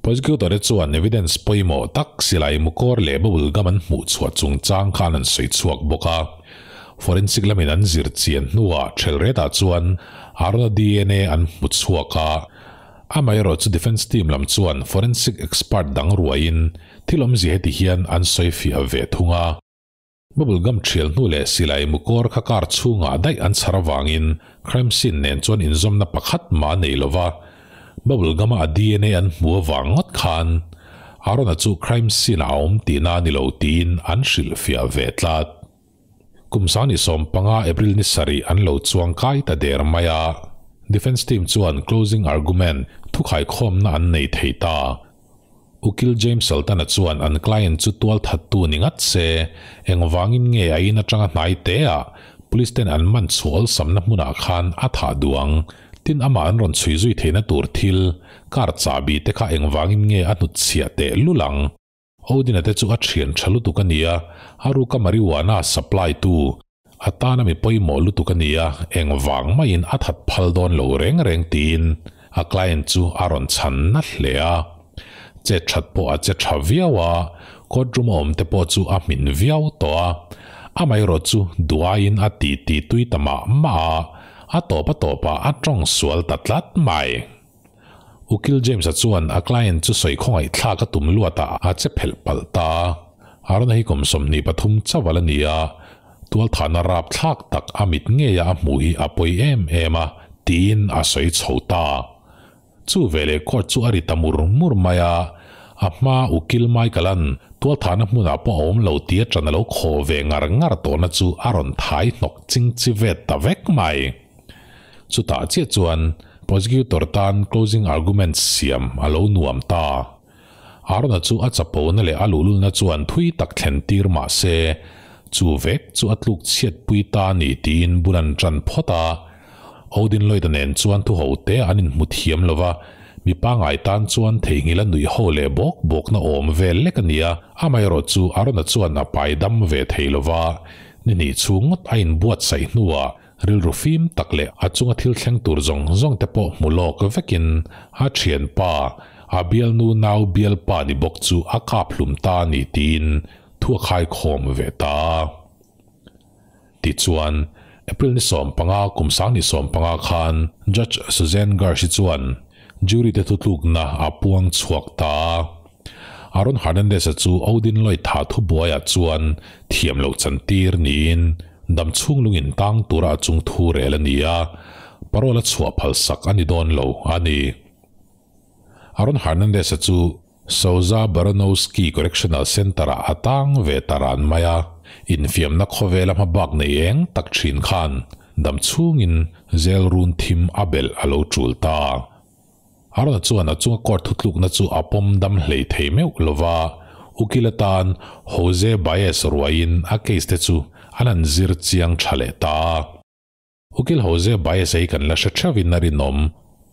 Prosecutor-te chuan evidence pawimawh tak silai mukawr leh bubble gum an hmuh chhuah chungchang khan an sawi chhuak bawk a. Forensic lamin an zir chian hnuah Thelretah chuan Arona dna an hmu chhuak a. Amaherawh chu defence team lam chuan forensic expert dang ruaiin thil awmzia heti hian an sawi fiah ve thung a. Bubble gum thial hnu leh silai mukawr kha car chhungah daih an chhar avangin crime scene nen chuan inzawmna pakhat mah a nei lova, bubble gum-a a dna an hmu avang ngawt khan. Arona chu crime scene a awm tihna a ni lo tiin an hrilhfiah ve tlat. Kum 2015 April ni sarih an lo chuang kai ta der mai a, defence team chuan closing argument thukhaikhawmna an nei thei ta. Ukil James Sultan-a chuan an client chu tualthattu ni ngat se, engvangin nge a in atanga hnai teah police ten an man chhuah awlsamna hmunah khan a thah duh ang? Tin amah an rawn chhui zui theihna tur thil, car chahbi te kha engvangin nge a hnutchhiah teh lul ang? Odin-a te chu a thian tha lutuk a nia, a ruka marijuana supply tu, a tana mi pawimawh lutuk a nia, engvang maiin a that phal dawn lo reng reng tiin a client chu a rawn chhan na hle a. Che that pawh a che tha viau a, courtroom a awm te pawh chu a hmin viau tawh a. Amaherawh chu duaiin a ti ti tui ta mah mah a, a tawp a tawpah a tawng sual ta tlat mai. Ukil James-a chuan a client chu sawi khawngaih thlak a tum luatah a che phelh palh ta. Arona hi kum 23 chauh a la ni a, tualthahna rap thlak tak a mit ngeia a hmuh hi a pawi em em a, tiin a sawi chho ta. Chu veleh court chu a ri ta mur mur mai a, a hma Ukil Michael-a'n tualthahna hmunah pawh a awm lo tia ṭan a lo khaw ve ngar ngar tawhna chu a rawn thai hnawk ching chi vet ta vek mai. Chutah chiah chuan prosecutor tan closing arguments siam a lo nuam ta. Arona chu a chapona leh a luhlulna chuan thui tak thlen tir mah se, chu vek chu a tluk chhiat pui ta a ni tiin bul an ṭan phawt a. Odin Lloyd-a nen chuan thu ho te an inhmu thiam lo va, mi pangngai tan chuan theihnghilh a nuih ho leh bawk bawkna awm vel lek a ni a, amaherawh chu Arona chuan a pai dam ve thei lo va, ni hnih chhung ngawt a inbuatsaih hnuah Rilru fim tak leh a chunga thil thleng tur zawng zawng te pawh hmu lawk vekin a thianpa, a bialnu nau bialpa ni bawk chu a kap hlum ta a ni tiin thu a khaikhawm ve ta. Tichuan, April ni 15, kum 2015 khan Judge Suzanne Garsh-i chuan jury te thutlukna a puang chhuak ta a. Aaron Hernandez-a chu Odin Lloyd tha thubuaiah chuan thiam loh chantir niin dam chhung lungin tang tura a chung thu rel a ni a, parole a chhuah phal sak a ni dawn lo a ni. Aaron Hernandez-a chu Souza Baranowski Correctional Center-ah a tang ve ta ran mai a, infiamna khawvela hmabak nei eng tak thin khan dam chhungin jail run thim a belh a lo tul ta. Arona chuan a chunga court thutlukna chu a pawm dam hlei thei meuh lova, ukil atan Jose Baez ruaiin a case te chu an han zir chiang tha leh ta a. Ukil Jose Baez a hi kan la hre theuhin a rinawm.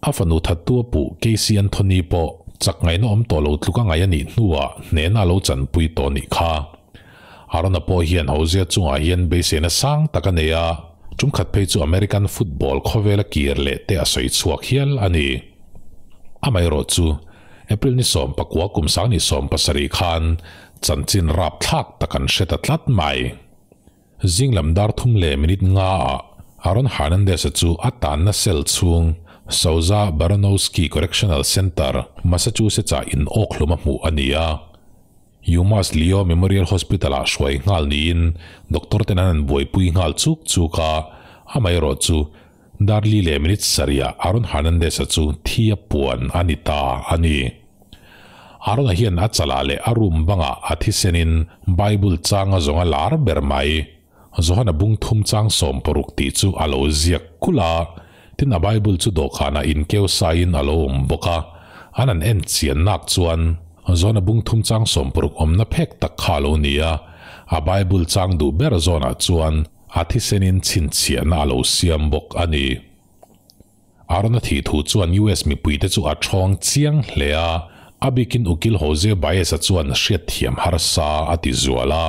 A fanu thattu a puh Casey Anthony pawh chak ngaihna awm tawh lo tluk a ngaih a nih hnuah hnehna a lo chanpui tawh nih kha. Arona pawh hian Hosea chungah hian beiseina sang tak a nei a, tum khat phei chu American football khawvela kir leh te a sawi chhuak hial a ni. Amaherawh chu, April ni 19 kum 2017 khan chanchin rapthlak tak an hre ta tlat mai. Zing lam dar thum leh minute nga ah Aaron Hernandez-a chu a tanna cell chhung Souza Baranowski Correctional Center, Massachusetts-ah in awkhlum a hmuh a ni a. UMass Leo Memorial Hospital-ah hruai nghal niin doctor ten an an buaipui nghal chuk chuk a, amaherawh chu dar li leh minute sarihah Aaron Hernandez-a chu thi a puan a ni ta a ni. Aaron-a hian a chalah leh a room bangah a thisenin Bible chang a zawng a lar ber mai. Johana bung thum chang 16 tih chu a lo ziak kulh a, tin a Bible chu dawhkanah inkeu saiin a lo awm bawk a, an an en chian nak chuan Johana bung thum chang 16 awmna phek tak kha a lo ni a, a Bible chang duh ber zawnah chuan a thisenin chhinchhiahna a lo siam bawk a ni. Arona thih thu chuan US mipuite chu a thawng chiang hle a, a bikin Ukil Jose Baez-a chuan hriatthiam harsa a ti zual a.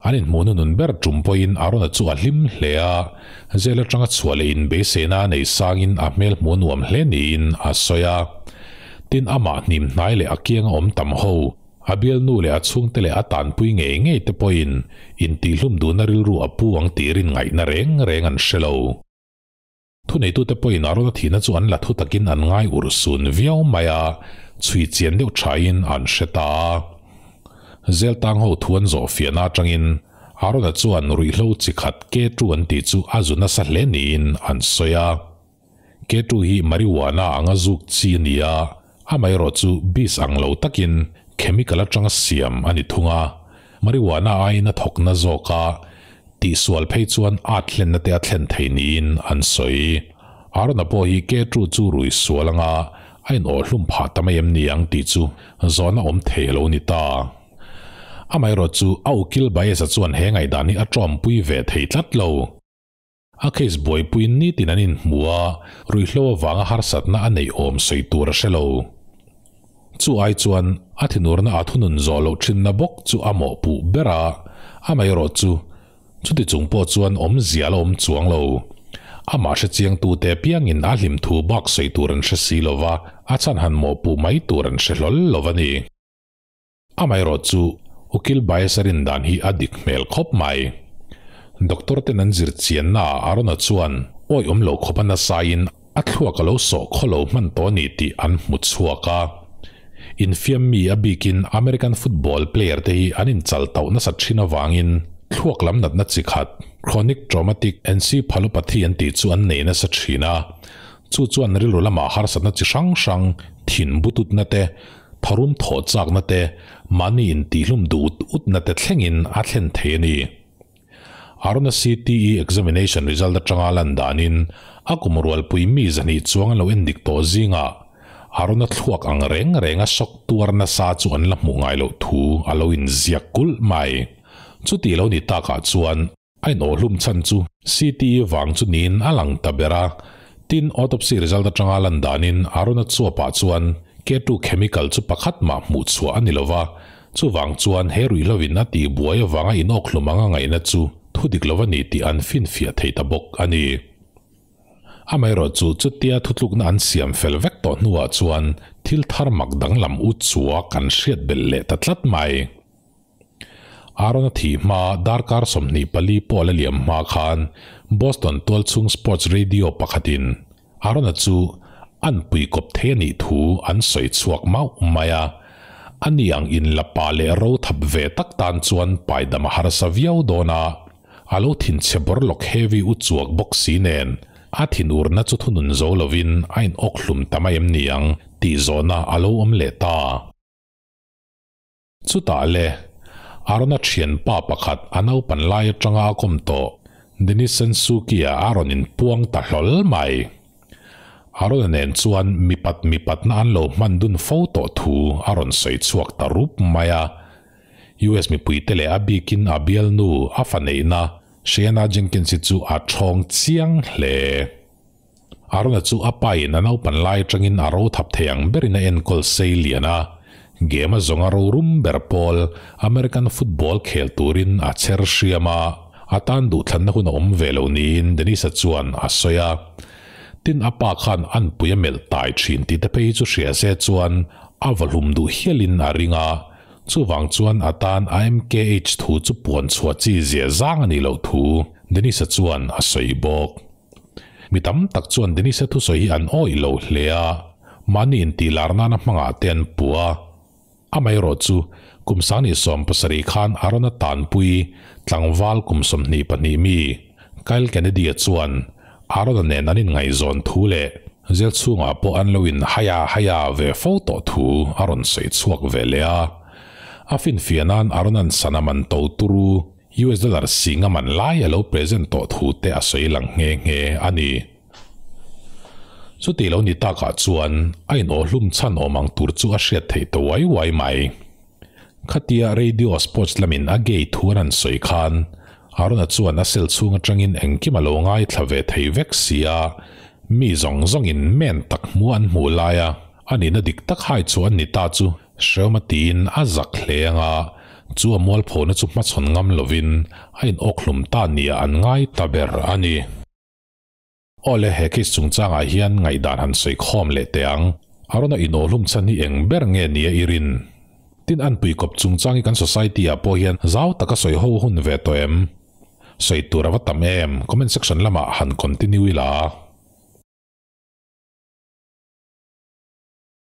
An inhmuhna nun ber tum pawhin Arona chu a hlim hle a, jail atanga chhuah leh inbeisehna a nei sangin a hmel hmuh nuam hle niin a sawi a. Tin, amah hnim hnai leh a kianga awm tam ho, a bialnu leh a chhungte leh a tanpui ngei ngei te pawhin intihlum duhna rilru a pu ang tih rin ngaihna reng reng an hre lo. Thuneitute pawhin Arona thihna chu an la thu takin an ngai urh sun viau mai a, chhui chian deuh thain an hre ta a. Zel tang ho thu an zawh fiahna atangin Arona chuan ruihhlo chi khat K2 an tih chu a zu nasa hle niin an sawi a. K2 hi marijuana anga zuk chi a ni a, amaherawh chu bis ang lo takin. chemical atanga siam a ni thung a, marijuana aiin a thawk na zawk a, tihsual phei chuan at hlenna te a thlen thei niin an sawi. Arona pawh hi K-two chu rui sual anga a inawh hlum phah ta mai em ni ang tih chu zawhna awm thei a lo ni ta. Amaherawhchu a ukil Baez-a chuan he ngaihdan hi a tawmpui ve thei tlat lo. A case buaipuiin nitin an inhmu a, ruihhlo avanga harsatna a neih awm sawi tur a hre lo. Chu ai chuan a thinurna a thunun zawh loh thinna bawk chu a mawhpuh ber a, amaherawh chu chuti chung pawh chuan awmzia a la awm chuang lo. Amah hre chiangtute piangin a hlim thu bak sawi tur an hre si lo va, a chhan han mawhpuh mai tur an hre hlawl lo a ni. Amaherawh chu Ukil Baez-a rin dan hi a dik hmel khawp mai. Doctor ten an zir chianna ah Arona chuan awi awm lo khawp a nasaiin a thluak a lo sawh khaw lo hman tawh a ni tih an hmu chhuak a. Infiam mi a bikin American football player te hi an inchal tauh nasa thin avangin thluak lam natna chi khat Chronic Traumatic Encephalopathy an tih chu an nei nasa thin a. Chu chuan rilru lamah harsatna chi hrang hrang, thin bututna te, tharum thawh chakna te, mahni intihlum duh ut utna te thlengin a thlen thei a ni. Arona CTE examination result atanga lan danin a kum rualpui mi zahnih chuang an lo endik tawh zingah Arona thluak ang reng renga shock tuar nasa chu an la hmuh ngai loh thu a lo inziak kulh mai. Chuti lo ni takah chuan A inawhhlum chhan chu CTE vang chu niin a lang ta ber a. Tin, autopsy result atanga lan danin Arona chuapah chuan K2 chemical chu pakhat mah hmuh chhuah a ni lo va, chuvang chuan he ruihhlovin a tih buai avanga inawkhlum anga ngaihna chu thu dik lo a ni tih an finfiah thei ta bawk a ni. Amaherawhchu chutia thutlukna an siam fel vek tawh hnuah chuan thil thar mak danglam u chua kan hriat belh leh ta tlat mai. Aaron-a thih hma darkar 24 pawh la liam hma khan Boston tualchhung sports radio pakhatin Aaron-a chu an pui kawp thei a nih thu an sawi chhuak mauh mai a. Ani ang inla pa leh ro thap ve tak tan chuan paidam a harsa viau dawn a, a lo thinchhe bawr lawk heavy u chuak bawk si nen a thinurna chu thunun zo lovin a inawk hlum ta mai em ni ang tih zawhna a lo awm leh ta. Chutah le, Arona thianpa pakhat a naupan lai atanga a kawm tawh Denis Sensuki-a a rawn inpuang ta hlawl mai. Arona nen chuan mipat mipatna an lo hman dun fo tawh thu a rawn sawi chhuak ta rup mai a. US mipuite leh a bikin a bialnu a fa neihna Shayanna Jenkins-i chu a thawng chiang hle. Arona chu a pain a naupan lai atangin a ro thap thei ang berin a enkawl sei lian a, game a zawnga rorum ber pawl American football khel turin a chher hriam a, a tan duhthlanna hun a awm ve lo niin Dennis-a chuan a sawi a. Tin, a pa khan anpui a melh tai thin tih te phei hi chu hria se chuan a va hlum duh hialin a ring a, chuvang chuan a tan a MKH thu chu puan chhuah chi zia zang a nih loh thu Dennis-a chuan a sawi bawk. Mi tam tak chuan Denise-a thusawi hi an awih lo hle a, mahni intih lar nana hmangah te an puh a. Amaherawh chu, kum 27 khan Arona tanpui tlangval kum 22 mi, Kyle Kennedy-a chuan Arona nen an inngaihzawn thu leh jail chhungah pawh an lo in haya haya ve fo tawh thu a rawn sawi chhuak ve leh a. A finfiah nan Arona'n sana man to turu US dollar sing a man lai a lo present tawh thu te a sawi lang nghe nghe a ni. Chuti lo ni takah chuan a inawhhlum chhan awm ang tur chu a hriat theih ta uai uai mai. Khatia radio sports lamin a gay thu an han sawi khan Arona chuan a cell chhung atangin engkim a lo ngaithla ve thei vek si a, mi zawng zawngin men tak hmu an hmuh laia a nihna dik tak hai chu an ni ta chu Hreawma tiin a zak hle ang a, chu a mualphona chu hmachhawn ngam lovin a inawkhlum ta nia an ngai ta ber a ni. Awle, he case chungchangah hian ngaihdan han sawi khawm leh teh ang. Arona inawhlum chhan hi eng ber nge nia i rin? Tin, anpui kawp chungchang hi kan society-ah pawh hian zau taka sawi ho hun ve tawh em? Sawi tur a va tam em? Comment section lamah han continue ila.